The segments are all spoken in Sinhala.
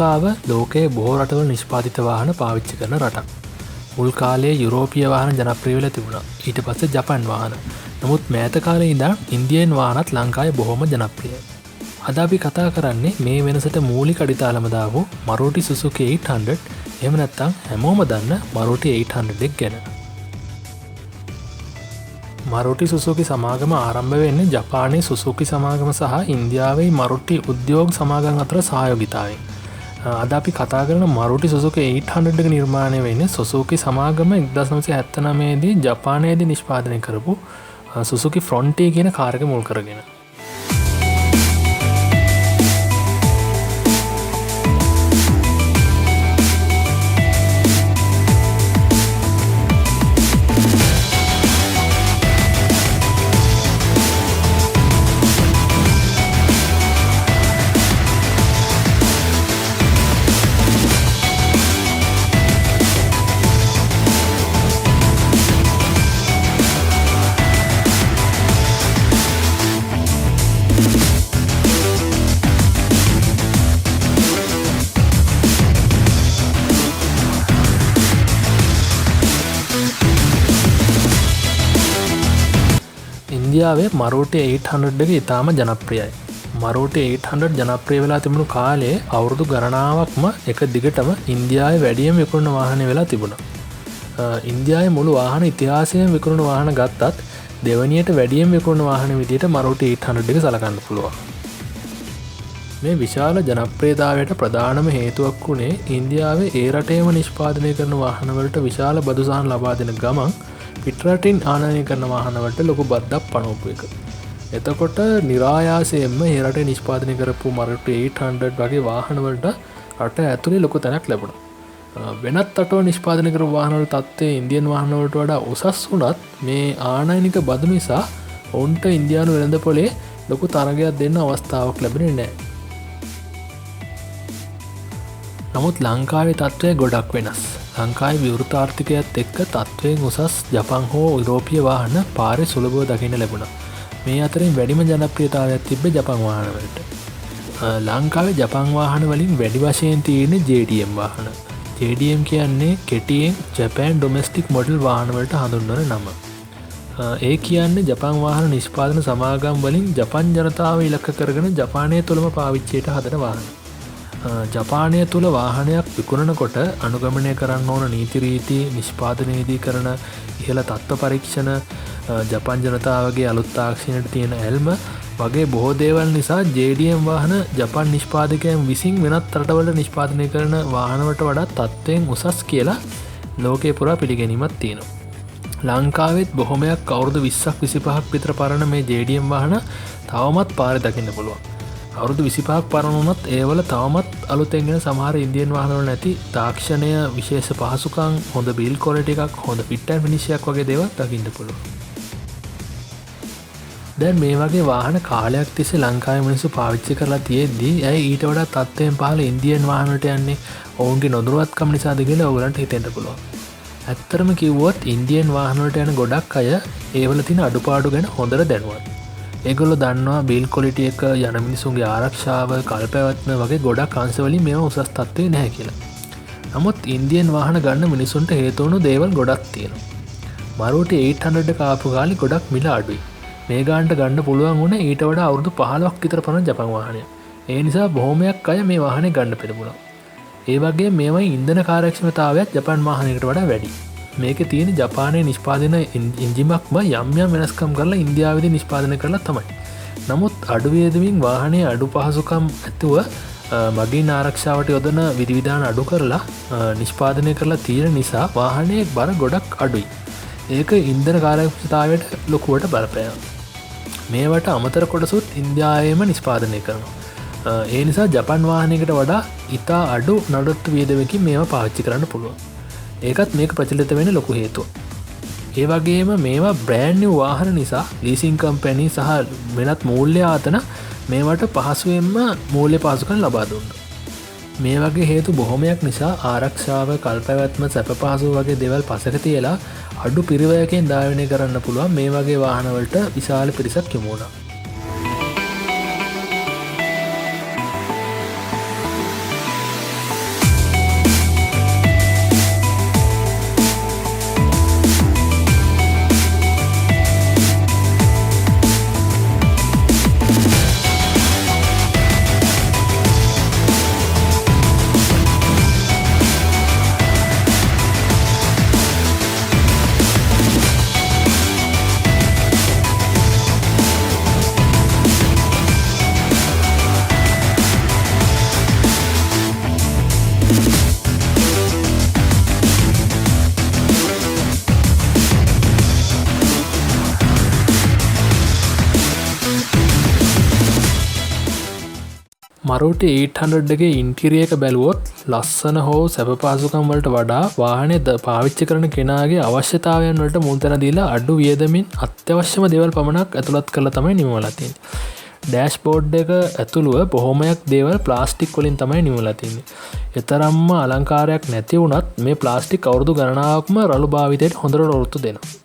ලංකාව ලෝකයේ බොහෝ රටවල නිෂ්පාදිත වාහන පාවිච්චි කරන රටක්. මුල් කාලයේ යුරෝපීය වාහන ජනප්‍රිය වෙලා තිබුණා. ඊට පස්සේ ජපන් වාහන. නමුත් මෑත කාලේ ඉඳන් ඉන්දියන් වාහනත් ලංකාවේ බොහොම ජනප්‍රියයි. අද අපි කතා කරන්නේ මේ වෙනසට මූලික අඩිතාලම දාපු මරුටි සුසුකි 800, එහෙම නැත්නම් හැමෝම දන්න මරුටි 800 එක ගැන. මරුටි සුසුකි සමාගම ආරම්භ වෙන්නේ ජපානයේ සුසුකි සමාගම සහ ඉන්දියාවේ මරුටි උද්‍යෝග සමාගම් අතර සහයෝගිතාවෙන්. අද අපි කතා කරන මරුටි සුසුකි 800 එක නිර්මාණය වෙන්නේ සුසුකි සමාගම 1979 දී ජපානයේදී නිෂ්පාදනය කරපු සුසුකි ෆ්‍රොන්ටියර් කියන කාර් එක මුල් කරගෙන. ඉන්දියාවේ මරුටි 800 එක ඉතාම ජනප්‍රියයි. මරුටි 800 ජනප්‍රිය වෙලා තිබුණු කාලේ අවුරුදු ගණනාවක්ම එක දිගටම ඉන්දියාවේ වැඩියම විකුණන වාහනය වෙලා තිබුණා. ඉන්දියාවේ මුළු වාහන ඉතිහාසයේම විකුණන වාහන ගත්තත් දෙවනියට වැඩියම විකුණන වාහන විදියට මරුටි 800 එක සලකන්න පුළුවන්. මේ විශාල ජනප්‍රියතාවයට ප්‍රධානම හේතුවක් වුණේ ඉන්දියාවේ ඒ රටේම නිෂ්පාදනය කරන වාහනවලට විශාල බදු සහන ලබා දෙන ගමන් පිටරටින් ආනයනය කරන වාහනවලට ලොකු බද්දක් පනවපු එක. එතකොට නිරායාසයෙන්ම ඒ රටේ නිෂ්පාදනය කරපු මරුටි 800 වගේ වාහනවලට රට ඇතුලේ ලොකු තැනක් ලැබුණා. වෙනත් රටවල නිෂ්පාදනය කරපු වාහනවල තත්ත්වය ඉන්දියන් වාහනවලට වඩා උසස් වුණත් මේ ආනයනික බදු නිසා ඔවුන්ට ඉන්දියානු වෙළඳපොලේ ලොකු තරගයක් දෙන්න අවස්ථාවක් ලැබුණේ නෑ. නමුත් ලංකාවේ තත්ත්වය ගොඩක් වෙනස්. ලංකාවේ විවෘත ආර්ථිකයත් එක්ක තත්ත්වයෙන් උසස් ජපන් හෝ යුරෝපීය වාහන පාරේ සුලභව දකින්න ලැබුණා. මේ අතරින් වැඩිම ජනප්‍රියතාවයක් තිබ්බේ ජපන් වාහනවලට. ලංකාවේ ජපන් වාහන වලින් වැඩි වශයෙන් තියෙන්නේ JDM වාහන. JDM කියන්නේ කෙටියෙන් ජපන් ඩොමෙස්ටික් මොඩල් වාහන වලට හඳුන්වන නම. ඒ කියන්නේ ජපන් වාහන නිෂ්පාදන සමාගම් වලින් ජපන් ජනතාව ඉලක්ක කරගෙන ජපානය තුළම පාවිච්චියට හදන වාහන. ජපානය තුළ වාහනයක් විකුණනකොට අනුගමනය කරන්න ඕන නීති රීති, නිෂ්පාදනයේදී කරන ඉහළ තත්ත්ව පරීක්ෂණ, ජපන් ජනතාවගේ අලුත් තාක්ෂණයට තියෙන ඇල්ම වගේ බොහෝ දේවල් නිසා JDM වාහන ජපන් නිෂ්පාදකයන් විසින් වෙනත් රටවලට නිෂ්පාදනය කරන වාහනවලට වඩා තත්ත්වයෙන් උසස් කියලා ලෝකය පුරා පිළිගැනීමක් තියෙනවා. ලංකාවෙත් බොහොමයක් අවුරුදු 20ක් 25ක් විතර පරණ මේ JDM වාහන තවමත් පාරේ දකින්න පුළුවන්. අවුරුදු 25ක් පරණ වුණත් ඒවල තවමත් අලුතෙන් එන සමහර ඉන්දියන් වාහනවල නැති තාක්ෂණය, විශේෂ පහසුකම්, හොඳ බිල්ඩ් ක්වොලිටි එකක්, හොඳ ෆිට් ඇන්ඩ් ෆිනිෂ් එකක් වගේ දේවල් දකින්න පුළුවන්. දැන් මේ වගේ වාහන කාලයක් තිස්සේ ලංකාවේ මිනිස්සු පාවිච්චි කරලා තියෙද්දි ඇයි ඊට වඩා තත්ත්වයෙන් පහළ ඉන්දියන් වාහන වලට යන්නේ ඔවුන්ගේ නොදැනුවත්කම නිසාද කියලා ඔයගලන්ට හිතෙන්න පුළුවන්. ඇත්තටම කිව්වොත් ඉන්දියන් වාහන වලට යන ගොඩක් අය ඒවල තියෙන අඩුපාඩු ගැන හොඳට දැනුවත්. ඒගොල්ලෝ දන්නවා බිල්ඩ් ක්වොලිටි එක, යන මිනිසුන්ගේ ආරක්ෂාව, කල්පැවැත්ම වගේ ගොඩක් අංශවලින් මේවා උසස් තත්ත්වයේ නැහැ කියලා. නමුත් ඉන්දියන් වාහන ගන්න මිනිසුන්ට හේතු වුණු දේවල් ගොඩක් තියෙනවා. මරුටි 800 එක ආපු කාලේ ගොඩක් මිල අඩුයි. මේ ගානට ගන්න පුළුවන් වුණේ ඊට වඩා අවුරුදු 15ක් විතර පරණ ජපන් වාහනයක්. ඒ නිසා බොහොමයක් අය මේ වාහනේ ගන්න පෙළඹුණා. ඒ වගේම මේවයින් ඉන්ධන කාර්යක්ෂමතාවයත් ජපන් වාහනයකට වඩා වැඩි. මේකේ තියෙන ජපානයේ නිෂ්පාදන එන්ජිමක්ම යම් යම් වෙනස්කම් කරලා ඉන්දියාවේදී නිෂ්පාදනය කරලා තමයි. නමුත් අඩු වියදමින් වාහනේ අඩු පහසුකම් ඇතුව, මගින් ආරක්ෂාවට යොදන විධිවිධාන අඩු කරලා, නිෂ්පාදනය කරලා තියෙන නිසා වාහනේ බර ගොඩක් අඩුයි. ඒක ඉන්ධන කාර්යක්ෂමතාවයට ලොකුවට බලපෑවා. මේවට අමතර කොටසුත් ඉන්දියාවේම නිෂ්පාදනය කරනවා. ඒ නිසා ජපන් වාහනයකට වඩා ඉතා අඩු නඩත්තු වියදමකින් මේවා පාවිච්චි කරන්න පුළුවන්. ඒකත් මේක ප්‍රචලිත වෙන ලොකු හේතුවක්. ඒ වගේම මේවා බ්‍රෑන්ඩ් නිව් වාහන නිසා ලීසිං කම්පැනි සහ වෙනත් මූල්‍ය ආතන මේවට පහසුවෙන්ම මූල්‍ය පහසුකම් ලබා දුන්නා. මේ වගේ හේතු බොහොමයක් නිසා ආරක්ෂාව, කල්පැවැත්ම, සැප පහසුව වගේ දේවල් පසක තියලා අඩු පිරිවැයකින් ධාවනය කරන්න පුළුවන් මේ වගේ වාහනවලට විශාල පිරිසක් යොමු වුණා. මරුටි 800 එකේ ඉන්ටීරියර් එක බැලුවොත් ලස්සන හෝ සැප පහසුකම් වලට වඩා වාහනය පාවිච්චි කරන කෙනාගේ අවශ්‍යතාවයන් වලට මුල් තැන දීලා අඩු වියදමින් අත්‍යවශ්‍යම දේවල් පමණක් ඇතුළත් කරලා තමයි නිමවලා තියෙන්නේ. ඩෑෂ්බෝඩ් එක ඇතුළුව බොහොමයක් දේවල් ප්ලාස්ටික් වලින් තමයි නිමවලා තියෙන්නේ. එතරම්ම අලංකාරයක් නැති වුණත් මේ ප්ලාස්ටික් අවුරුදු ගණනාවක්ම රළු භාවිතයට හොඳට ඔරොත්තු දෙනවා.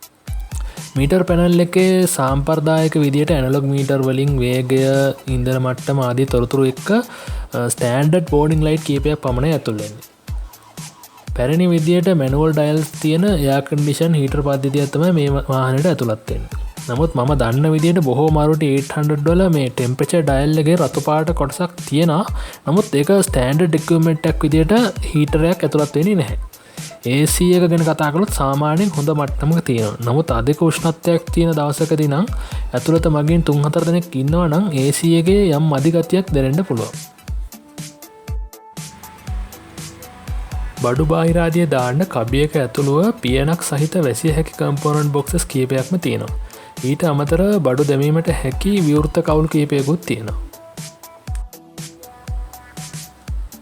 මීටර් පැනල් එකේ සාම්ප්‍රදායික විදියට ඇනලොග් මීටර් වලින් වේගය, ඉන්ධන මට්ටම ආදී තොරතුරු එක්ක ස්ටෑන්ඩඩ් වෝර්නිං ලයිට් කීපයක් පමණයි ඇතුල් වෙන්නේ. පැරණි විදියට මැනුවල් ඩයල්ස් තියෙන එයාර් කන්ඩිෂන් හීටර් පද්ධතියක් තමයි මේ වාහනයට ඇතුළත් වෙන්නේ. නමුත් මම දන්න විදියට බොහෝ මරුටි 800 වල මේ ටෙම්පරේචර් ඩයල් එකේ රතු පාට කොටසක් තියෙනවා. නමුත් ඒක ස්ටෑන්ඩඩ් ඉක්විප්මන්ට් එකක් විදියට හීටර් එකක් ඇතුළත් වෙන්නේ නැහැ. AC එක ගැන කතා කළොත් සාමාන්‍යයෙන් හොඳ මට්ටමක තියෙනවා. නමුත් අධික උෂ්ණත්වයක් තියෙන දවසකදී නම් ඇතුළත මගින් 3-4 දෙනෙක් ඉන්නවා නම් AC එකේ යම් අධි ගතියක් දැනෙන්න පුළුවන්. බඩු බාහිර ආදිය දාන්න කබියක ඇතුළුව පියනක් සහිත වැසිය හැකි කම්පෝනන්ට් බොක්සස් කීපයක්ම තියෙනවා. ඊට අමතරව බඩු දැමීමට හැකි විවෘත කවුල් කීපයකුත් තියෙනවා.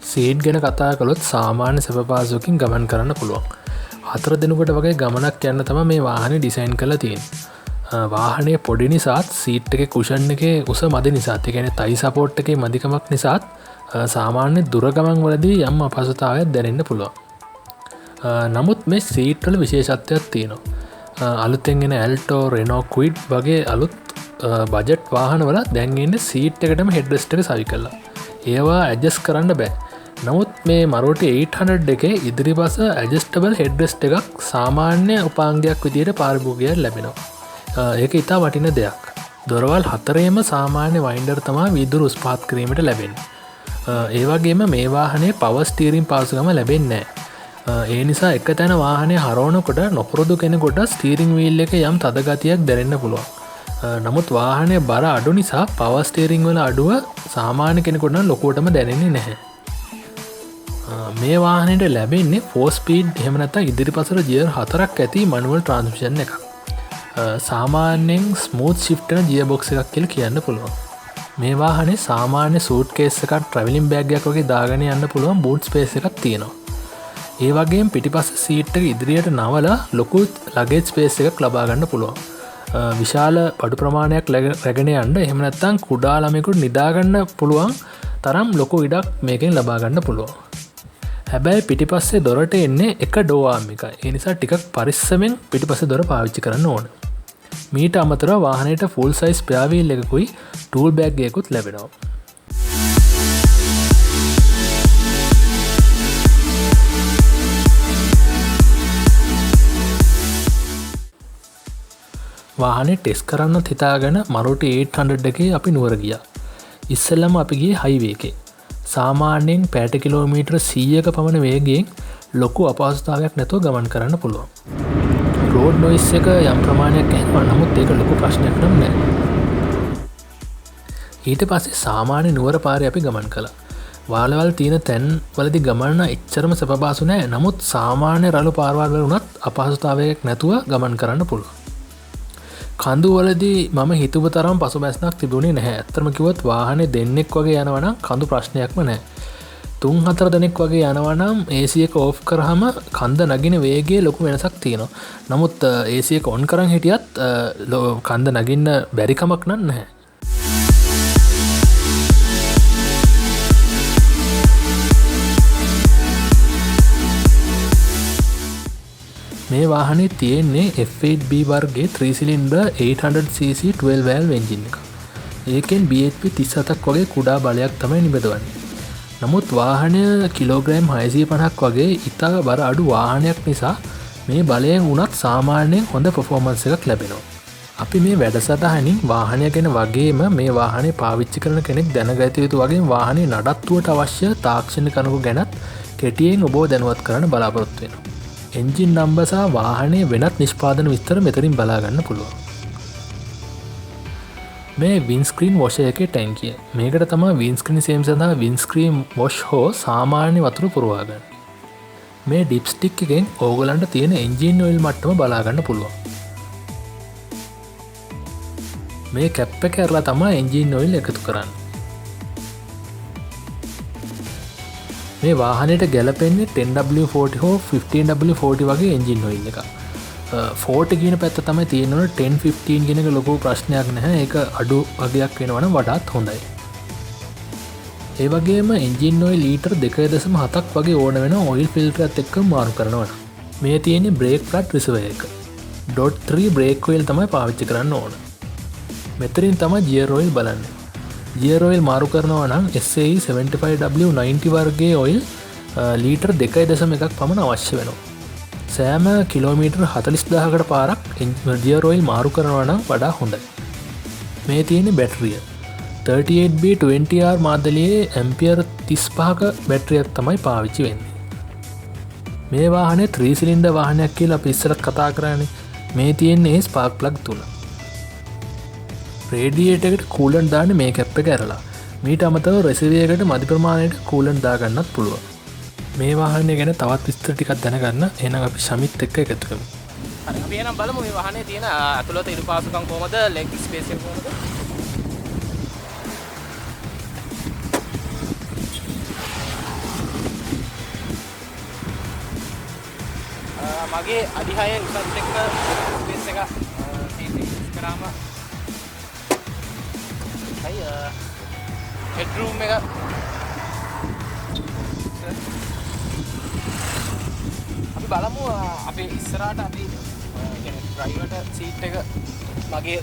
සීට් ගැන කතා කළොත් සාමාන්‍ය සැප පහසුවකින් ගමන් කරන්න පුළුවන්. 4 දෙනෙකුට වගේ ගමනක් යන්න තමයි මේ වාහනේ ඩිසයින් කරලා තියෙන්නේ. වාහනේ පොඩි නිසාත් සීට් එකේ කුෂන් එකේ උස මදි නිසාත්, ඒ කියන්නේ තයි සපෝට් එකේ මදිකමක් නිසාත් සාමාන්‍ය දුර ගමන් වලදී යම් අපහසුතාවයක් දැනෙන්න පුළුවන්. නමුත් මේ සීට් වල විශේෂත්වයක් තියෙනවා. අලුතෙන් එන ඇල්ටෝ, රෙනෝ ක්විඩ් වගේ අලුත් බජට් වාහනවල දැන් එන්නේ සීට් එකටම හෙඩ් රෙස්ට් එක සවි කරලා. ඒවා ඇඩ්ජස්ට් කරන්න බෑ. නමුත් මේ මරුටි 800 එකේ ඉදිරිපස ඇඩ්ජස්ටබල් හෙඩ් රෙස්ට් එකක් සාමාන්‍ය උපාංගයක් විදියට පාරිභෝගිකයන්ට ලැබෙනවා. ඒක ඉතා වටින දෙයක්. දොරවල් හතරේම සාමාන්‍ය වයින්ඩර් තමා වීදුරු උස් පහත් කිරීමට ලැබෙන්නේ. ඒ වගේම මේ වාහනේ පවර් ස්ටීරින් පහසුකම ලැබෙන්නේ නෑ. ඒ නිසා එක තැන වාහනේ හරවනකොට නොපුරුදු කෙනෙකුට ස්ටීරින් වීල් එකේ යම් තද ගතියක් දැනෙන්න පුළුවන්. නමුත් වාහනේ බර අඩු නිසා පවර් ස්ටීරින් වල අඩුව සාමාන්‍ය කෙනෙකුට නම් ලොකුවටම දැනෙන්නේ නැහැ. මේ වාහනයට ලැබෙන්නේ 4 ස්පීඩ් එහෙම නැත්නම් ඉදිරිපසට ගියර් 4ක් ඇති මැනුවල් ට්‍රාන්ස්මිෂන් එකක්. සාමාන්‍යයෙන් ස්මූත් ෂිෆ්ට් වෙන ගියර් බොක්ස් එකක් කියලා කියන්න පුළුවන්. මේ වාහනේ සාමාන්‍ය සූට් කේස් එකක් ට්‍රැවලින් බෑග් එකක් වගේ දාගෙන යන්න පුළුවන් බූට් ස්පේස් එකක් තියෙනවා. ඒ වගේම පිටිපස්ස සීට් එක ඉදිරියට නවලා ලොකු ලගේජ් ස්පේස් එකක් ලබා ගන්න පුළුවන්. විශාල බඩු ප්‍රමාණයක් රැගෙන යන්න එහෙම නැත්නම් කුඩා ළමයෙකුට නිදා ගන්න පුළුවන් තරම් ලොකු ඉඩක් මේකෙන් ලබා ගන්න පුළුවන්. හැබැයි පිටිපස්සේ දොරට එන්නේ එක ඩෝ ආම් එකයි. ඒ නිසා ටිකක් පරිස්සමෙන් පිටිපස්සේ දොර පාවිච්චි කරන්න ඕන. මීට අමතරව වාහනයට ෆුල් සයිස් ස්පෙයා වීල් එකකුයි ටූල් බෑග් එකකුත් ලැබෙනවා. වාහනේ ටෙස්ට් කරන්නත් හිතාගෙන මරුටි 800 එකේ අපි නුවර ගියා. ඉස්සෙල්ලම අපි ගියේ හයිවේ එකේ. සාමාන්‍යයෙන් පැයට කිලෝමීටර 100ක පමණ වේගයෙන් ලොකු අපහසුතාවයක් නැතුව ගමන් කරන්න පුළුවන්. රෝඩ් නොයිස් එක යම් ප්‍රමාණයක් ඇහෙනවා. නමුත් ඒක ලොකු ප්‍රශ්නයක් නම් නෑ. ඊට පස්සේ සාමාන්‍ය නුවර පාරේ අපි ගමන් කළා. වාලවල් තියෙන තැන් වලදී ගමන එච්චරම සැප පහසු නෑ. නමුත් සාමාන්‍ය රළු පාරවල් වල වුණත් අපහසුතාවයක් නැතුව ගමන් කරන්න පුළුවන්. කඳු වලදී මම හිතුව තරම් පසුබැස්නක් තිබුණේ නැහැ. ඇත්තටම කිව්වොත් වාහනේ දෙන්නෙක් වගේ යනවා නම් කඳු ප්‍රශ්නයක්ම නැහැ. 3-4 දෙනෙක් වගේ යනවා නම් AC එක ඕෆ් කරාම කඳ නගින වේගයේ ලොකු වෙනසක් තියෙනවා. නමුත් AC එක ඔන් කරන් හිටියත් කඳ නගින්න බැරි කමක් නම් නැහැ. මේ වාහනේ තියෙන්නේ F8B වර්ගයේ 3 cylinder 800cc 12 valve engine එකක්. ඒකෙන් BHP 37ක් වගේ කුඩා බලයක් තමයි නිබඳවන්නේ. නමුත් වාහනය කිලෝග්‍රෑම් 650ක් වගේ ඉතා බර අඩු වාහනයක් නිසා මේ බලයෙන් වුණත් සාමාන්‍යයෙන් හොඳ පර්ෆෝමන්ස් එකක් ලැබෙනවා. අපි මේ වැඩසටහනින් වාහනය ගැන වගේම මේ වාහනේ පාවිච්චි කරන කෙනෙක් දැනගත යුතු වගේම වාහනේ නඩත්තුවට අවශ්‍ය තාක්ෂණික කරුණු ගැනත් කෙටියෙන් ඔබව දැනුවත් කරන්න බලාපොරොත්තු වෙනවා. එන්ජින් නම්බර් සහ වාහනේ වෙනත් නිෂ්පාදන විස්තර මෙතනින් බලා ගන්න පුළුවන්. මේ වින්ස්ක්‍රීන් වොෂර් එකේ ටැංකිය. මේකට තමයි වින්ස්ක්‍රීන් සේම් සඳහා වින්ස්ක්‍රීන් වොෂ් හෝ සාමාන්‍ය වතුර පුරවා ගන්න. මේ ඩිප්ස්ටික් එකෙන් ඕගලන්ට තියෙන එන්ජින් ඔයිල් මට්ටම බලා ගන්න පුළුවන්. මේ කැප් එක ඇරලා තමයි එන්ජින් ඔයිල් එකතු කරන්නේ. මේ වාහනයට ගැලපෙන්නේ 10W40 හෝ 15W40 වගේ එන්ජින් ඔයිල් එකක්. 40 කියන පැත්ත තමයි තියෙන්න ඕන. 10 15 කියන එක ලොකු ප්‍රශ්නයක් නැහැ. ඒක අඩු වගයක් වෙනවා නම් වඩාත් හොඳයි. ඒ වගේම එන්ජින් ඔයිල් ලීටර් 2.7ක් වගේ ඕන වෙන ඔයිල් ෆිල්ටර් එකත් එක්ක මාරු කරනවා නම්. මේ තියෙන්නේ බ්‍රේක් ෆ්ලැට් රිසර්වර් එක. .3 බ්‍රේක් ඔයිල් තමයි පාවිච්චි කරන්න ඕන. මෙතනින් තමයි ගියර් ඔයිල් බලන්නේ. ගියර් ඔයිල් මාරු කරනවා නම් SAE 75W90 වර්ගයේ ඔයිල් ලීටර් 2.1ක් පමණ අවශ්‍ය වෙනවා. සෑම කිලෝමීටර් 40,000කට පාරක් ගියර් ඔයිල් මාරු කරනවා නම් වඩා හොඳයි. මේ තියෙන්නේ බැටරිය. 38B20R මාදලියේ ඇම්පියර් 35ක බැටරියක් තමයි පාවිච්චි වෙන්නේ. මේ වාහනේ 3 සිලින්ඩර් වාහනයක් කියලා අපි ඉස්සරත් කතා කරානේ. මේ තියෙන්නේ ස්පාර්ක් ප්ලග් තුන. රේඩියේටර් එකට කූලන්ට් දාන්නේ මේ කැප් එක ඇරලා. මීට අමතරව රෙසිවර් එකට මදි ප්‍රමාණයට කූලන්ට් දාගන්නත් පුළුවන්. මේ වාහනය ගැන තවත් විස්තර ටිකක් දැනගන්න එහෙනම් අපි ශමිත් එක්ක එකතු වෙමු. හරි, අපි එහෙනම් බලමු මේ වාහනේ තියෙන ඇතුළත ඉඩ පහසුකම් කොහමද, ලෙග් ස්පේස් එක කොහමද? මගේ අඩි හය උසත් එක්ක ස්පේස් එක සීට් එක යූස් කරාම හරි, හෙඩ් රූම් එක අපි බලමු. අපි ඉස්සරහට අපි කියන්නේ ඩ්‍රයිවර්ට සීට් එක මගේ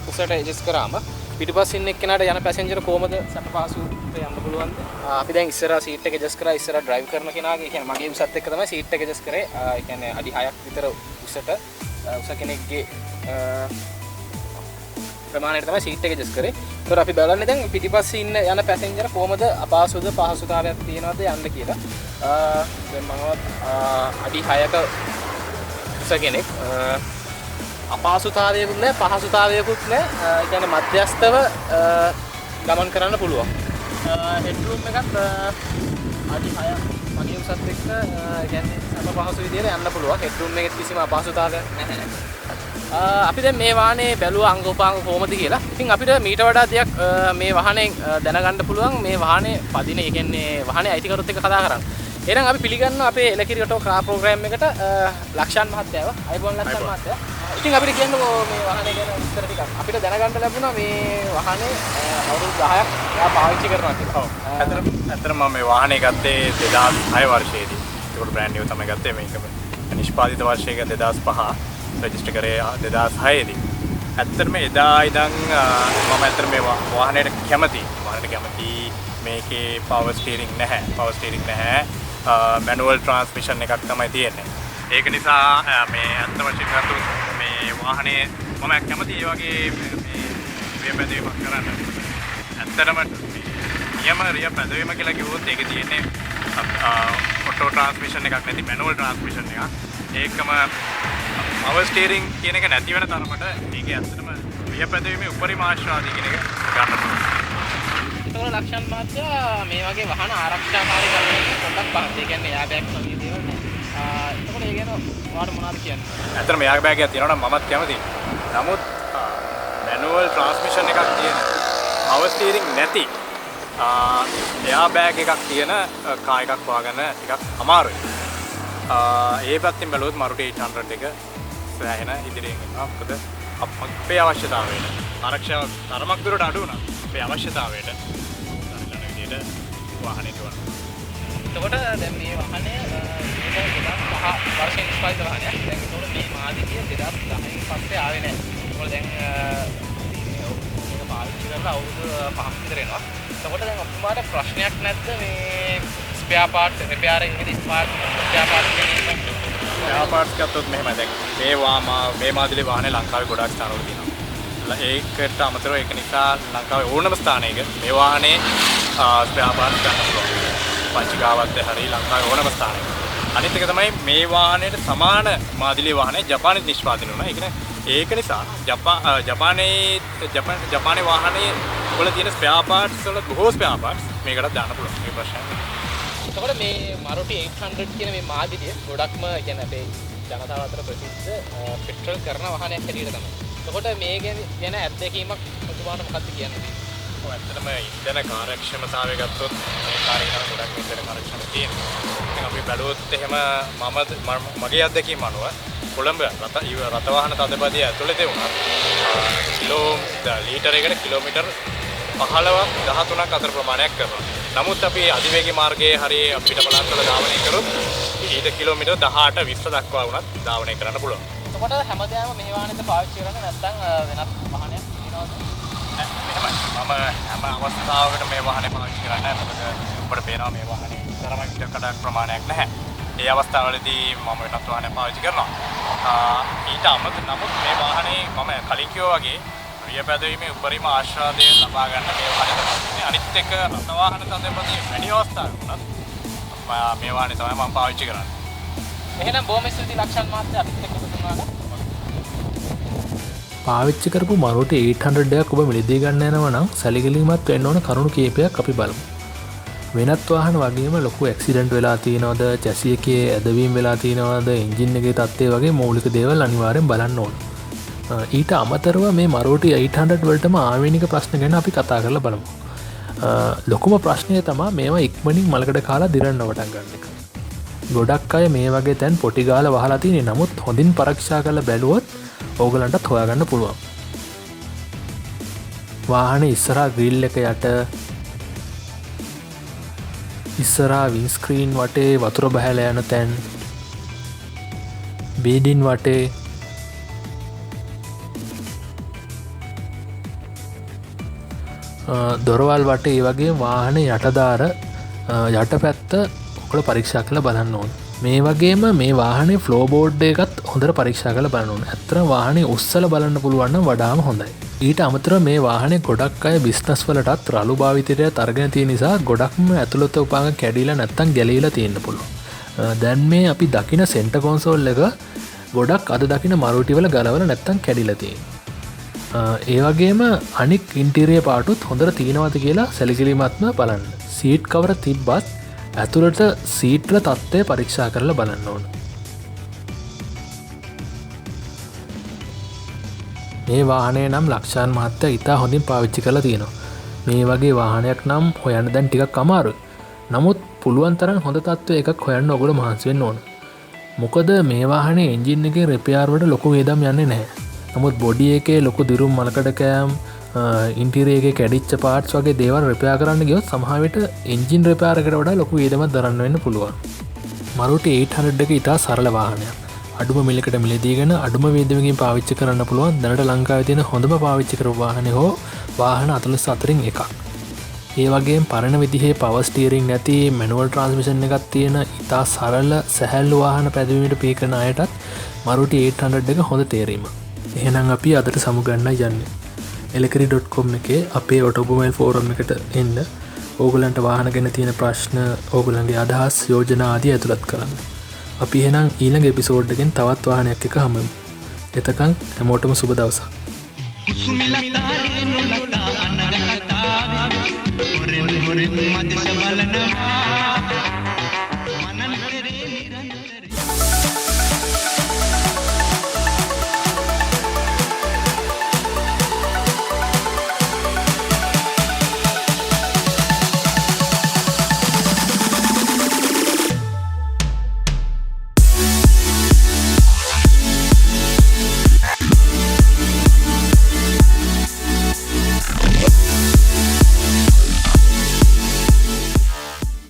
උසට ඇඩ්ජස්ට් කරාම පිටිපස්ස ඉන්න එක්කෙනාට යන පැසෙන්ජර් කොහමද සැප පහසුවට යන්න පුළුවන්ද? අපි දැන් ඉස්සරහා සීට් එක ඇඩ්ජස්ට් කරා. ඉස්සරහා ඩ්‍රයිව් කරන කෙනාගේ, ඒ කියන්නේ මගේ උසත් එක්ක තමයි සීට් එක ඇඩ්ජස්ට් කරේ. ඒ කියන්නේ අඩි 6ක් විතර උසට, උස කෙනෙක්ගේ ප්‍රමාණයට තමයි සීට් එක ඇඩ්ජස්ට් කරේ. ඒතකොට අපි බලන්නේ දැන් පිටිපස්සේ ඉන්න යන පැසෙන්ජර් කොහමද අපහසුද පහසුතාවයක් තියෙනවද යන්න කියලා. දැන් මමවත් අඩි 6ක උස කෙනෙක්. අපහසුතාවයකුත් නෑ පහසුතාවයකුත් නෑ. ඒ කියන්නේ මධ්‍යස්ථව ගමන් කරන්න පුළුවන්. හෙඩ් රූම් එකත් අඩි 6 මගේ උසත් එක්ක, ඒ කියන්නේ සැප පහසු විදියට යන්න පුළුවන්. හෙඩ් රූම් එකෙත් කිසිම අපහසුතාවයක් නැහැ. අපි දැන් මේ වාහනේ බැලුවා අංග උපාංග කොහොමද කියලා. ඉතින් අපිට මීට වඩා දෙයක් මේ වාහනේ දැනගන්න පුළුවන් මේ වාහනේ පදින, ඒ කියන්නේ වාහනේ අයිතිකරුත් එක්ක කතා කරන්න. එහෙනම් අපි පිළිගන්නවා අපේ එලකිරි ඔටෝ කාර් ප්‍රෝග්‍රෑම් එකට ලක්ෂාන් මහත්තයාව. අයබෝන් ලක්ෂාන් මහත්තයා. ඉතින් අපිට කියන්නකෝ මේ වාහනේ ගැන විස්තර ටිකක්. අපිට දැනගන්න ලැබුණා මේ වාහනේ අවුරුදු 10ක් එයා පාවිච්චි කරනවා කියලා. ඔව්. ඇත්තටම මම මේ වාහනේ ගත්තේ 2006 වර්ෂයේදී. ඒකට බ්‍රෑන්ඩ් නිව් තමයි ගත්තේ. මේක නිෂ්පාදිත වර්ෂයක 2005, රෙජිස්ටර් කරේ 2006 දී. ඇත්තටම එදා ඉඳන් මම ඇත්තටම මේ වාහනයට කැමතියි. වාහනයට කැමතියි. මේකේ පවර් ස්ටියරින් නැහැ. පවර් ස්ටියරින් නැහැ. මැනුවල් ට්‍රාන්ස්මිෂන් එකක් තමයි තියෙන්නේ. ඒක නිසා මේ ඇත්ත වශයෙන්ම ගත්තොත් මේ වාහනේ මම කැමතියි ඒ වගේ මේ රිය පැදවීමක් කරන්න. ඇත්තටම නියම රිය පැදවීම කියලා කිව්වොත් ඒකේ තියෙන්නේ ඔටෝ ට්‍රාන්ස්මිෂන් එකක් නැති මැනුවල් ට්‍රාන්ස්මිෂන් එකක්. ඒකම පවර් ස්ටියරින් කියන එක නැති වෙන තරමට ඒකේ ඇත්තටම රිය පැදවීමේ උපරිම ආශාදී කියන එක ගන්න පුළුවන්. එතකොට ලක්ෂාන් මහත්තයා මේ වගේ වාහන ආරක්ෂාකාරී කරන එක පොඩ්ඩක් පහසුයි. ඒ කියන්නේ එයා බෑග් වගේ දේවල් නෑ. එතකොට ඒ ගැන ඔයාලට මොනවද කියන්න? ඇත්තටම එයා බෑග් එකක් තියෙනවා නම් මමත් කැමතියි. නමුත් මැනුවල් ට්‍රාන්ස්මිෂන් එකක් තියෙන පවර් ස්ටියරින් නැති එයා බෑග් එකක් තියෙන කා එකක් හොයාගන්න ටිකක් අමාරුයි. ඒ පැත්තෙන් බැලුවොත් මරුටි 800 එක සෑහෙන ඉදිරියෙන් ඉන්නවා. මොකද අපේ අවශ්‍යතාවයට ආරක්ෂාව තරමක් දුරට අඩු වුණා. අපේ අවශ්‍යතාවයට සරිලන විදියට වාහනේ දුවනවා. එතකොට දැන් මේ වාහනය මේක 2005 වර්ෂයේ නිෂ්පාදිත වාහනයක්. දැන් එතකොට මේ මාදිලිය 2010න් පස්සේ ආවේ නෑ. එතකොට දැන් මේක පාවිච්චි කරලා අවුරුදු 5ක් විතර වෙනවා. එතකොට දැන් ඔබතුමාට ප්‍රශ්නයක් නැද්ද මේ ස්පෙයා පාර්ට්ස් රිපෙයාර් එකේදී ස්පෙයා පාර්ට්ස් ගැනීම? ස්පෙයා පාර්ට්ස් ගත්තොත් මෙහෙමයි. දැන් මේ මාදිලිය වාහනේ ලංකාවේ ගොඩාක් ස්ථානවල තියෙනවා. ඒකට අමතරව ඒක නිසා ලංකාවේ ඕනම ස්ථානයක මේ වාහනේ ස්පෙයා පාර්ට්ස් ගන්න පුළුවන්. පංචිකාවත්ත හරි ලංකාවේ ඕනම ස්ථානයක. අනිත් එක තමයි මේ වාහනයට සමාන මාදිලිය වාහනේ ජපානයේ නිෂ්පාදනය වුණා. ඒක නිසා ජපානයේ වාහනේ වල තියෙන ස්පෙයා පාර්ට්ස් වල බොහෝ ස්පෙයා පාර්ට්ස් මේකටත් දාන්න පුළුවන්. ඒ ප්‍රශ්නයක් නෑ. එතකොට මේ මරුටි 800 කියන මේ මාදිලිය ගොඩක්ම අපේ ජනතාව අතර ප්‍රසිද්ධ පෙට්‍රල් කරන වාහනයක් හැටියට තමයි. එතකොට මේ ගැන අත්දැකීමක් ඔබතුමාට මොකක්ද කියන්න තියෙන්නේ? ඔව්, ඇත්තටම ඉන්ධන කාර්යක්ෂමතාවය ගත්තොත් මේ කාර් එක නම් ගොඩක් ඉන්ධන කාර්යක්ෂම තියෙනවා. ඉතින් අපි බැලුවොත් එහෙම මම මගේ අත්දැකීම අනුව කොළඹ රථ වාහන තදබදය ඇතුළතේ වුණත් කිලෝ ලීටරයකට කිලෝමීටර් 15ක් 13ක් අතර ප්‍රමාණයක් කරනවා. නමුත් අපි අධිවේගී මාර්ගයේ හරි පිට පළාත් වල ධාවනය කරොත් ඊට කිලෝමීටර් 18 20 දක්වා වුණත් ධාවනය කරන්න පුළුවන්. එතකොට හැමදාම මේ වාහනේද පාවිච්චි කරන්නේ නැත්නම් වෙනත් වාහනයක් තියෙනවද? එහෙමයි. මම හැම අවස්ථාවකටම මේ වාහනේ පාවිච්චි කරන්නේ නැහැ. මොකද ඔබට පේනවා මේ වාහනේ තරමක් ඉඩ කඩක් ප්‍රමාණයක් නැහැ. ඒ අවස්ථාවලදී මම වෙනත් වාහනයක් පාවිච්චි කරනවා. ඊට අමතරව නමුත් මේ වාහනේ මම කලින් කිව්වා වගේ රිය පැදවීමේ උපරිම ආශාදය ලබා ගන්න මේ වාහනේ තමයි. අනිත් එක රථ වාහන තදබදයේ වැඩි අවස්ථාවක් වුණත් මේ වාහනේ තමයි මම පාවිච්චි කරන්නේ. එහෙනම් බොහොම ස්තුතියි ලක්ෂන් මහත්තයා අපිත් එක්ක එකතු වුණාට. පාවිච්චි කරපු මරුටි 800 එකක් ඔබ මිලදී ගන්න යනවා නම් සැලකිලිමත් වෙන්න ඕන කරුණු කීපයක් අපි බලමු. වෙනත් වාහන වගේම ලොකු ඇක්සිඩන්ට් වෙලා තියෙනවද, චැසි එකේ ඇදවීම් වෙලා තියෙනවද, එන්ජින් එකේ තත්ත්වය වගේ මৌলিක දේවල් අනිවාර්යෙන් බලන්න ඕන. ඊට අමතරව මේ මරුටි 800 වලටම ආවේනික ප්‍රශ්න ගැන අපි කතා කරලා බලමු. ලොකුම ප්‍රශ්නය තමා මේවා ඉක්මනින් මලකඩ කාලා දිරන්න පටන් ගන්න එක. ගොඩක් අය මේ වගේ තැන් පොටි ගාලා වහලා තියෙන්නේ. නමුත් හොඳින් පරීක්ෂා කරලා බැලුවොත් ඕගලන්ටත් හොයාගන්න පුළුවන්. වාහනේ ඉස්සරහා ග්‍රිල් එක යට, ඉස්සරහා වින්ඩ්ස්ක්‍රීන් වටේ වතුර බහැලා යන තැන්, බීඩින් වටේ, දොරවල් වටේ, ඒ වගේ වාහනේ යටදාර යටපැත්ත ඔයගොල්ලෝ පරීක්ෂා කරලා බලන්න ඕන. මේ වගේම මේ වාහනේ ෆ්ලෝ බෝඩ් එකත් හොඳට පරීක්ෂා කරලා බලන්න ඕන. ඇත්තටම වාහනේ උස්සලා බලන්න පුළුවන් නම් වඩාම හොඳයි. ඊට අමතරව මේ වාහනේ ගොඩක් අය බිස්නස් වලටත් රළු භාවිතයටත් අරගෙන තියෙන නිසා ගොඩක්ම ඇතුළත උපාංග කැඩිලා නැත්තම් ගැලීලා තියෙන්න පුළුවන්. දැන් මේ අපි දකින සෙන්ටර් කොන්සෝල් එක ගොඩක් අද දකින මරුටි වල ගලවලා නැත්තම් කැඩිලා තියෙනවා. ඒ වගේම අනික් ඉන්ටීරියර් පාටුත් හොඳට තියෙනවද කියලා සැලකිලිමත්ව බලන්න. සීට් කවර තිබ්බත් ඇතුළට සීට් වල තත්ත්වය පරීක්ෂා කරලා බලන්න ඕන. මේ වාහනය නම් ලක්ෂාන් මහත්තයා ඉතා හොඳින් පාවිච්චි කරලා තියෙනවා. මේ වගේ වාහනයක් නම් හොයන්න දැන් ටිකක් අමාරුයි. නමුත් පුළුවන් තරම් හොඳ තත්ත්වය එකක් හොයන්න ඔයගොල්ලෝ මහන්සි වෙන්න ඕන. මොකද මේ වාහනේ එන්ජින් එකේ රිපෙයාර් වලට ලොකු වියදම් යන්නේ නැහැ. නමුත් බොඩි එකේ ලොකු දිරුම් මලකඩ කෑම්, ඉන්ටීරියර් එකේ කැඩිච්ච පාර්ට්ස් වගේ දේවල් රිපෙයාර් කරන්න ගියොත් සමහර විට එන්ජින් රිපෙයාර් එකට වඩා ලොකු වියදමක් දරන්න වෙන්න පුළුවන්. මරුටි 800 එක ඉතා සරල වාහනයක්. අඩුම මිලකට මිලදීගෙන අඩුම වියදමකින් පාවිච්චි කරන්න පුළුවන් දැනට ලංකාවේ තියෙන හොඳම පාවිච්චි කරපු වාහනේ හෝ වාහන 44 අතරින් එකක්. ඒ වගේම පරණ විදිහේ පවර් ස්ටියරින් නැති මැනුවල් ට්‍රාන්ස්මිෂන් එකක් තියෙන ඉතා සරල සැහැල්ලු වාහන පැදවීමට පිය කරන අයටත් මරුටි 800 එක හොඳ තේරීමක්. එහෙනම් අපි අදට සමුගන්නයි යන්නේ. elakiri.com එකේ අපේ ඔටෝමොබයිල් ෆෝරම් එකට එන්න ඕගොල්ලන්ට වාහන ගැන තියෙන ප්‍රශ්න, ඕගොල්ලන්ගේ අදහස්, යෝජනා ආදී ඇතුළත් කරන්න. අපි එහෙනම් ඊළඟ එපිසෝඩ් එකෙන් තවත් වාහනයක් එක්ක හමු වෙමු. එතකන් හැමෝටම සුබ දවසක්. සුමිලා